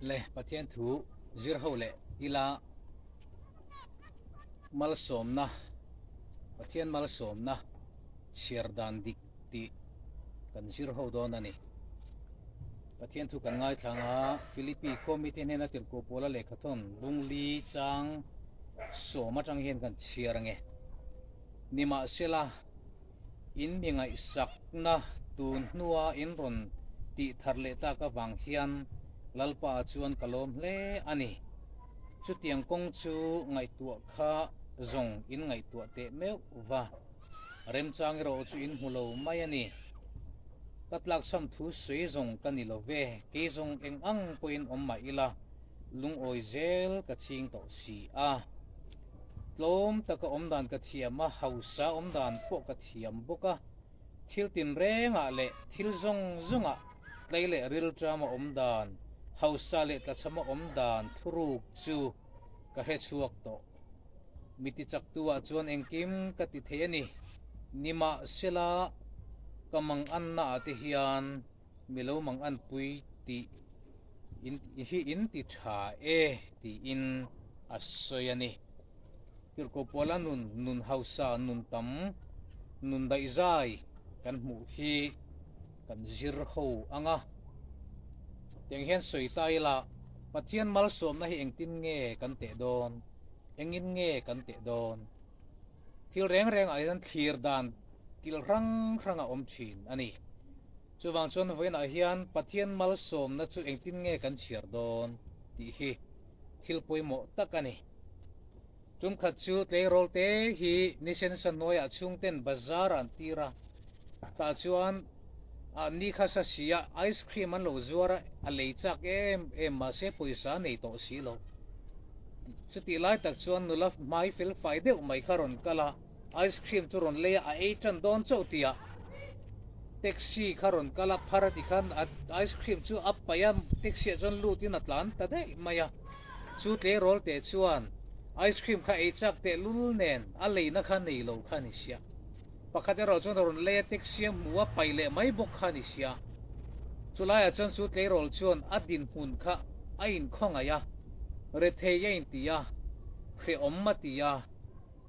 Le Pathian thu zir ho leh ila malsawmna Pathian malsawmna chhiar dan dik tih kan zir ho dawn a ni. Pathian thu kan ngaithla ang a, Philippi khaw mite hnena tirhkoh pawla lehkhathawn bungli chang sawm atang hian kan chhiar ang e. Nimahsela, in mi ngaihsakna tun hnua in rawn tih thar leh tak avang hian Lalpa chuan ka lawm hle a ni. Chutiang kawng chu ngaihtuah kha zawng in ngaihtuah teh meuh va, remchang erawh chu in hmu lo mai a ni. Ka tlakchham thu sawi zawng ka ni lo ve, kei zawng eng ang pawhin awm mah ila, lungawi zel ka ching tawh si a. Tlawm taka awm dan ka thiam a, hausa awm dan pawh ka thiam bawk a. Thil tinrengah leh thil zawng zawngah tlei leh rilṭama awm dan, hausa leh tlachhama awm dan thuruk chu ka hre chhuak tawh. Mi tichaktu-ah chuan engkim ka ti thei a ni. Nimahsela, ka mangannaah te hian mi lo manganpui tih in hi in ti tha e tiin a sawi a ni. Tirhkoh Puala nun, nun hausa, nun tam, nun daihzai kan hmuh hi kan zir ho ang a. Tiang hian sawi ta ila, Pathian malsawmna hi engtin nge kan teh dawn? Engin nge kan teh dawn? Thil reng rengah hian thlir dan kil hrang hrang a awm thin a ni. Chuvang chuan vawiinah hian Pathian malsawmna chu engtin nge kan chhiar dawn tih hi thil pawimawh tak a ni. Tumkhat chu tleirawl te hi nisensa hnuaiah chhungten bazar an tir a, tah chuan ni kha sa si a ice cream an lo zuar a, a lei chak em em mahse pawisa a nei tawh si lo. Chutih lai tak chuan nula hmai fel fai deuh mai kha rawn kal a, Ice cream chu rawn lei a, a ei tan dawn chauh tih ah taxi kha rawn kal a, phar a ti khan a ice cream chu a paih a, taxi ah chuan lut in a tlan ta daih mai a, chu tleirawl teh chuan ice cream kha ei chak teh lul nen a leina kha nei lo kha a ni sia, pakhat erawh chuan a rawn lei a, taxi a hmu a paih leh mai bawk kha a ni sia, chulaiah chuan chu tleirawl chuan a dinhmun kha a inkhawngaih a, rethei a inti a, hrehawm a ti a.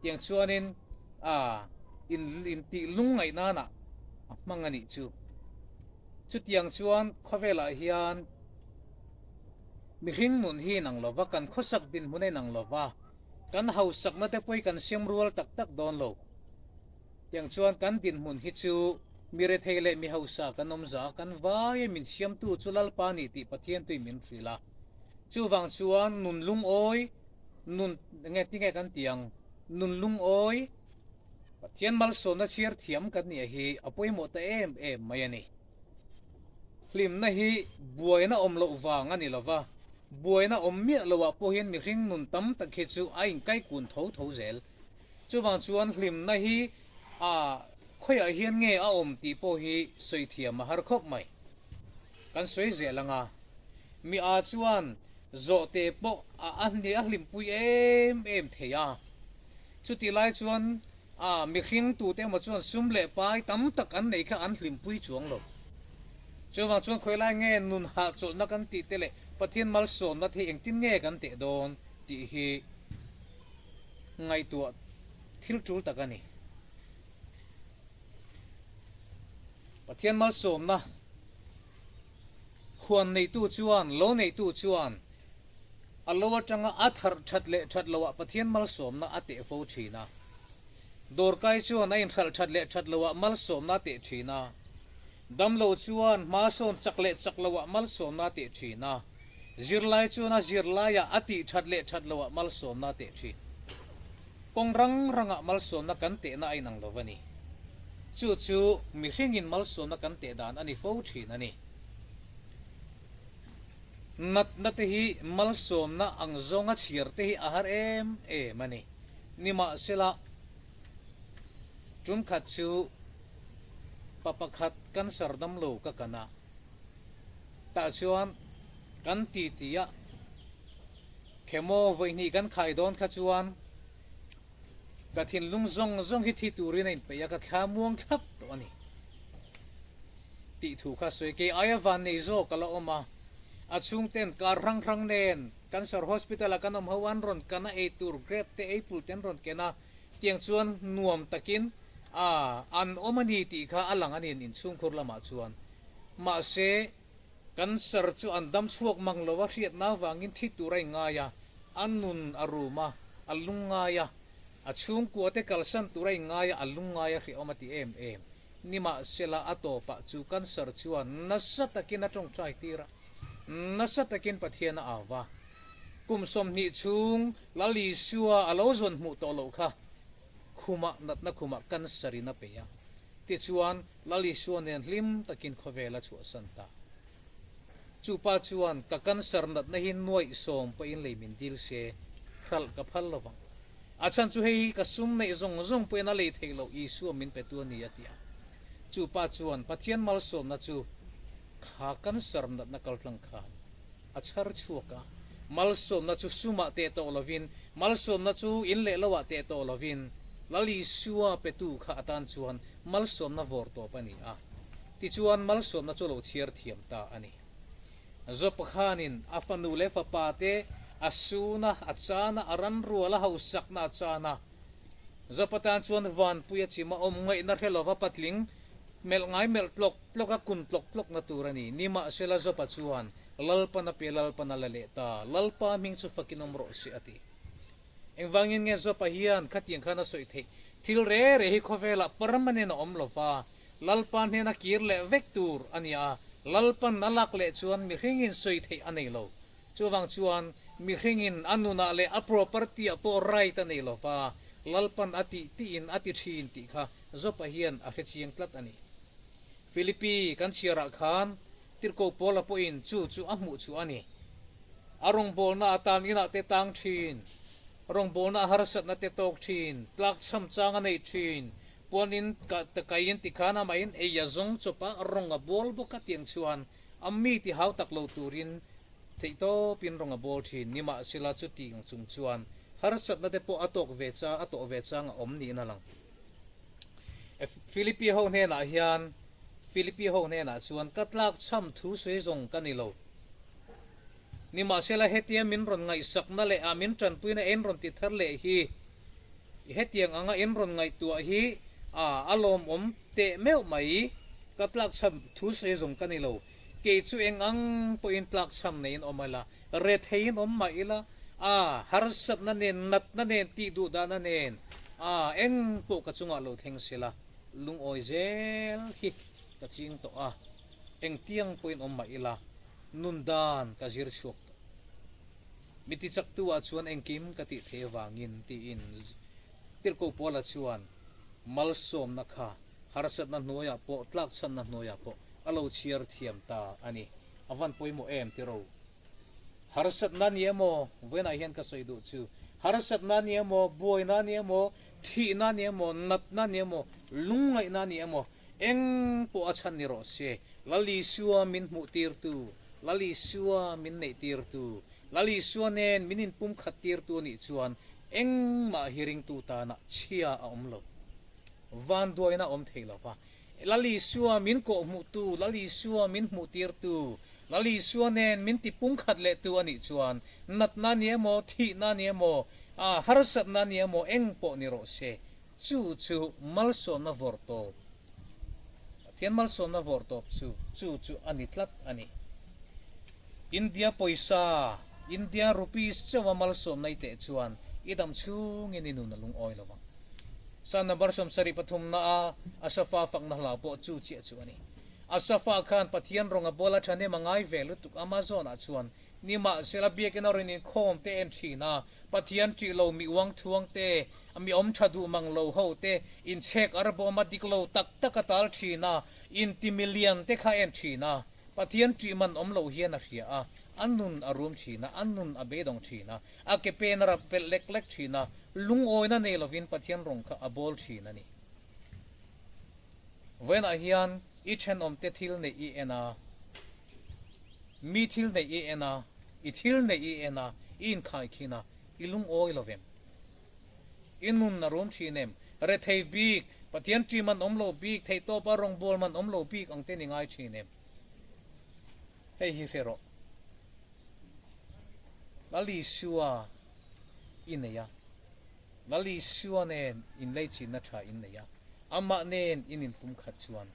Tiang chuanin a in intih lungngaih nanah a hmang a nih chu. Chutiang chuan khawvelah hian mihring nun hi inang lova, kan khawsak dinhmun a inang lova, kan hausakna te pawh hi kan siam rual tak tak dawn lo. Tiang chuan kan dinhmun hi chu mi rethei leh mi hausa kan awm za a, kan vai a min siamtu chu Lalpa a ni tih Pathian tui min hrilh a. Chuvang chuan nun lungawi Nun nge tinge kan ti ang? Nun lungawi, Pathian malsawmna chhiar thiam kan nih hi a pawimawh ta em em mai a ni. Hlimna hi buaina awm loh vang a ni lo va, buaina awm miah loah pawh hian mihring nun tam tak hi chu a inkaikun tho tho zel. Chuvang chuan hlimna hi a khawiah hian nge a awm tih pawh hi sawi thiam a har khawp mai. Kan sawi zel ang a, mi a chuan Zawhte pawh a a a hlimpui em em thei a. Chutih lai chuan a mihring tute emaw chuan sum leh pai tam tak an nei kha an hlimpui chuang lo. Chuvang chuan khawi lai nge nun hahchawlhna kan tih te leh Pathian malsawmna te hi engtin nge kan teh dawn tih hi ngaihtuah thil tul tak a ni. Pathian malsawmna. Huan neitu chuan, lo neitu chuan a lo atanga a tharh that leh that loah Pathian malsawmna a teh fo thin a. Dawrkai chuan a inhralh that leh that loah malsawmna a teh thin a. Damlo chuan hma sawn chak leh chak loah malsawmna a teh thin a. Zirlai chuan a zirlaiah a tih that leh that loah malsawmna a teh thin. Kawng rang rangah malsawmna kan tehna a inang lo a ni. Chu chu mihringin malsawmna kan teh dan a ni fo thin a ni. Natna te hi malsawmna ang zawnga chhiar te hi a har em em a ni. Nimahsela, tumkhat chu pa pakhat cancer damlo ka kan a, tah chuan kan titi a, Khemaw vawihnih kan khai dawn kha chuan ka thinlung zawng zawng hi thi turin a inpeih a, ka thla muang thlap tawh a ni tih thu kha sawi. Kei aia van nei zawk a la awm a, A chhungten kar hrang hrang nen Cancer Hospital ah kan awm ho an rawn kan a eitur grape te apple te an rawn ken a, tiang chuan nuam takin a an awm a ni tih kha a lang a ni inchhungkhur lamah chuan. Mahse, Cancer chu an dam chhuak mang lo a hriatna avangin thi tur a inngai a, a nun a rum a, a lungngai a, a chhungkua te kalsan tur a inngai a, a lungngai a hrehawm a ti em em. Nimahsela a tawpah chu Cancer chuan nasa takin a tawngtai tir a, nasa takin Pathian a au va. Kum 20 chhung Lal Isua a lo zawn hmuh tawh loh kha khumah natna khumah Cancer in a pe a. Tichuan, Lal Isua nen hlim takin khawvel a chhuahsan ta. Chu pa chuan, Ka cancer natna hi nuaih sawm pawhin lei min dil se, hralh ka phal lo vang. A chhan chu hei hi ka sum neih zawng zawng pawhin a lei theih loh Isua min petu a ni, a ti a. Chu pa chuan, Pathian malsawmna chu kha cancer natna kaltlang khan a chhar chhuak a. Malsawmna chu sumah teh tawh lovin, malsawmna chu in leh loah teh tawh lovin, Lal Isua petu kha atan chuan malsawmna vawr tawp a ni a. Tichuan malsawmna chu lo chhiar thiam ta a ni. Jopa khanin a fanu leh fapa te a suna, a chana, a ranrual, a hausakna a chana. Jopa tan chuan vanpui a chim a, awm ngaihna hre lova patling melh ngai melh tlawk tlawk a kun tlawk tlawkna tur a ni. Nimahsela Jopa chuan, Lalpan a pe, Lalpan a la leh ta, Lalpa hming chu fakin awm rawh se a ti. Engvangin nge Jopa hian khatiang khan a sawi theih? Thil re re hi khawvelah permanent a awm lo va, Lalpa hnena kir leh vek tur a ni a, Lalpan a lak leh chuan mihringin sawi theih a nei lo. Chuvang chuan mihringin a nunah leh a property-ah pawh right a nei lo va, Lalpan a tih tiin a ti thin tih kha Jopa hian a hrechiang tlat a ni. Philippi kan chhiarah khan Tirhkoh Paula pawhin chu chu a hmuh chu a ni. A rawngbawlna atan inah te tang thin, rawngbawlna a harsatna te tawk thin, tlakchham chang a nei thin, puanin kaiin tikhan amahin ei a zawng chawp a, rawng a bawl bawk a tiang chuan a mi ti hau tak lo turin theihtawpin rawng a bawl thin. Nimahsela chuti ang chung chuan harsatna te pawh a tawk ve chang, a tawh ve chang a awm niin a lang. Philippi ho hnenah hian, Philippi ho hnenah chuan ka tlakchham thu sawi zawng ka ni lo. Nimahsela hetia min rawn ngaihsakna leh a min tanpuina en rawn ti thar leh hi, hetiang anga in rawn ngaihtuah hi a a lawmawm teh meuh mai. Ka tlakchham thu sawi zawng ka ni lo. Kei chu eng ang pawhin tlakchham neiin awm ila, retheiin awm mah ila, a harsatna nen, natna nen, tih duh dahna nen, a eng pawh ka chungah lo thleng sela, lungawi zel hi ka ching tawh a, engtiang pawhin awm mah ila, nun dan ka zir chhuak tawh. Mi tichaktu ah chuan engkim ka tih theih avangin tiin Tirhkoh Paula chuan malsawmna kha harsatna hnuaiah pawh tlakchhanna hnuaiah pawh a lo chhiar thiam ta a ni. A van pawimawh em tiro? Harsatna ni emaw, vawiinah hian ka sawi duh chu, harsatna ni emaw, buaina ni emaw, thihna ni emaw, natna ni emaw, lungngaihna ni emaw, eng pawh a chhan ni rawh se, Lal Isua min hmuh tirtu, Lal Isua min neih tirtu, Lal Isua nen min inpumkhat tirtu a nih chuan engmah hi ringtu tana chhia a awm lo. Vanduaina a awm thei lo va. Lal Isua min kawhhmuhtu, Lal Isua min hmuhtirtu, Lal Isua nen min tipumkhat lehtu a nih chuan natna ni emaw, thihna ni emaw, harsatna ni emaw eng pawh ni rawh se, chu chu malsawmna vawrh tawp, Pathian malsawmna vawrh tawp chu chu chu a ni tlat a ni. India pawisa, India rupees chauha malsawmna i teh chuan i dam chhungin i nun a lungawi lo vang. Psalm number 73 na a Asafa fakna hla pawh chu chiah chu a ni. Asafa khan Pathian rawng a bawl a thahnem a ngai ve lutuk Amazon ah chuan nimahsela biakina rawn inkhawm te en thin a, Pathian ṭih lo mi uang thuang te, mi awm ṭha duh mang lo ho te, inchhek arbawm a dik lo tak tak a tal thin a, inti milian te kha en thin a, Pathian ṭih man awm lo hian a hria a, a nun a rum thin a, a nun a beidawng thin a, a ke pen a rap pelh lek lek thin a, Lungawina nei lovin Pathian rawng kha a bawl thin a ni. Vawiinah hian i thenawmte thil neih i en a, mi thil neih i en a, i thil neih i en a, i inkhai khin a, i lungawi lo vem? I nun a rum thin em? Rethei bik, Pathian ṭi man awm lo bik, theihtawpa rawngbâwl man awm lo bik ang te ni ngai thin em? Hei hi hre rawh. Lal Isua i nei a, Lal Isua nen inleichhinna tha in nei a, amah nen in inpumkhat chuan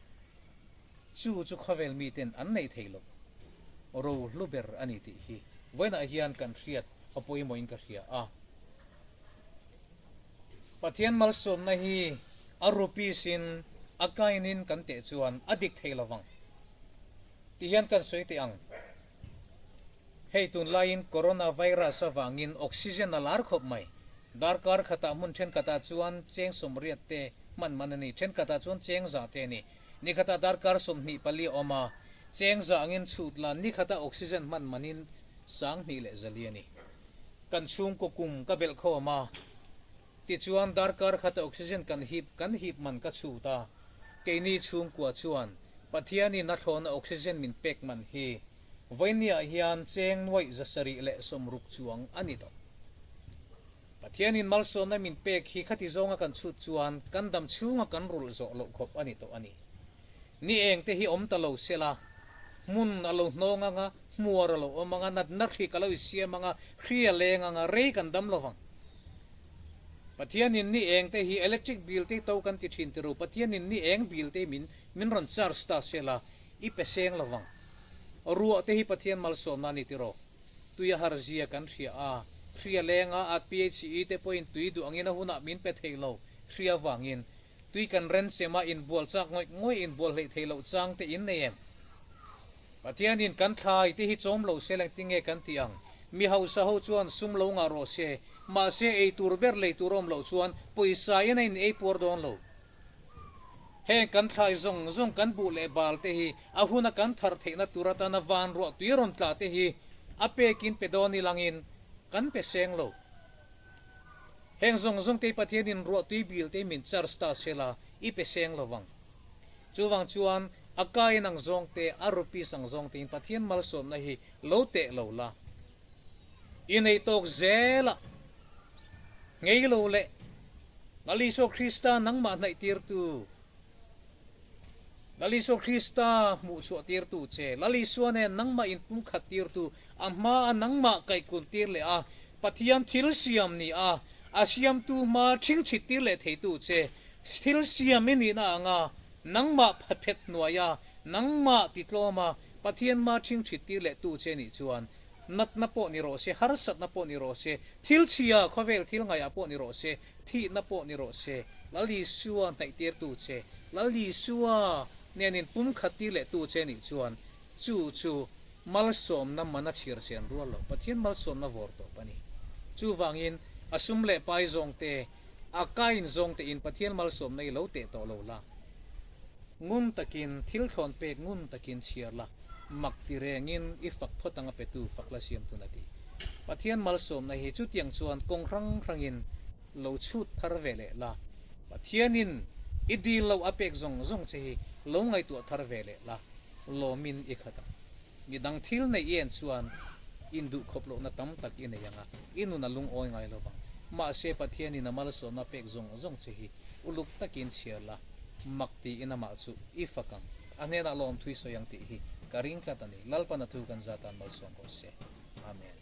chu chu khawvel miten an nei thei lo ro hlu ber a ni tih hi vawiinah hian kan hriat a pawimawhin ka hria a. Pathian malsawmna hi a rupees in a kain in kan teh chuan a dik thei lovang ti hian kan sawi teh ang. Hei tunlaiin Corona virus avangin oxygen a lar khawp mai. Darkar khatah hmun thenkhatah chuan cheng 80 te hman man a ni, thenkhatah chuan cheng 100 te a ni. Nikhatah darkar 24 a awm a, cheng 100 angin chhut la nikhatah oxygen hman manin 2104 a ni. Kan chhungkaw kum ka belh khawm a, tichuan darkar khata oxygen kan hip kan hip man ka chhut a, keini chhungkua chuan Pathianin a thlawhna oxygen min pek man hi vawinia hian cheng 760 chuang a ni tawh. Pathianin malsawmna min pek hi khati zawnga kan chhut chuan kan dam chhunga kan rulh zawh loh khawp a ni tawh a ni. Ni eng te hi awm ta lo sela, hmun a lo hnawng anga, hmuar a lo awm anga, natna hrik a lo i siam anga, hri a leng anga, rei kan dam lovang. Pathianin ni eng te hi electric bill te to kan ti thin ti ru, Pathianin ni eng bill te hi min min rawn charge ta sela, i pe seng lovang. Ruah te hi Pathian malsawmna a ni tiraw? Tui a har zia kan hria a, hri a leng a, at PHE te pawhin tui duh angin a hunah min pe thei lo, hri avangin. Tui kan renchem a, inbual chak ngawih ngawih inbual hleih thei loh chang te in nei em? Pathianin kan thlai te hi chawm lo se leng tinge kan tih ang? Mi hausa ho chuan sum lo ngah rawh se, mahse ei tur ber lei tur awm loh chuan pawisa in a in ei puar dawn lo. Heng kan thlai zawng zawng kan buh leh bal te hi a huna kan thar theihna tur atana van ruah tui rawn tla te hi a pekin pe dawn ilangin kan pe seng lo. Heng zawng zawng te hi Pathianin ruah tui bil te hi min charge ta sela i pe seng lo vang. Chuvang chuan a kain ang zawng te, a rupees ang zawng tein Pathian malsawmna hi lo teh lo la. I nei tawk zel a, ngei lo leh Lal Isua Krista nangmah hnaih tirtu, Lal Isua Krista hmuh chhuah tirtu che, Lal Isua nen nangmah inpumkhat tirtu, a hma a nangmah kaihkun tir leh a, Pathian thil siam ni a, a siamtu hma ṭhingṭhit tir leh theitu che, thil siam i nihna anga nangmah phet hnuaia nangmah titlawm a, Pathian hma ṭhingṭhit tir leh tu che nih chuan natna pawh ni rawh se, harsatna pawh ni rawh se, thil chhia, khawvel thil ngaihah pawh ni rawh se, thihna pawh ni rawh se, Lal Isua hnaih tirtu che, Lal Isua nen inpumkhat tir leh tu che nih chuan chu chu malsawmna mana chhir sen rual loh Pathian malsawmna vawr tawp a ni. Chuvangin a sum leh pai zawng te, a kain zawng tein Pathian malsawmna i lo teh tawh lo la. Ngun takin thil thlawn pek ngun takin chhiar la, mak ti rengin i fak phawt anga petu fak la siam tun a ti. Pathian malsawmna hi chutiang chuan kawng hrang hrangin lo chhut thar ve leh la. Pathianin i dil loh a pek zawng zawng che hi lo ngaihtuah thar ve leh la, lawmin i khat ang. Midang thil neih i en chuan induhkhawp lohna tam tak i nei ang a, i nun a lungawi ngai lo vang. Mahse Pathianin a malsawmna pek zawng zawng che hi uluk takin chhiar la, mak tiin amah chu i fak ang, a hnenah lawmthui sawi ang tih hi ka ring tlat a ni. Lalpan a thu kan zatan malsawm rawh se. Amen.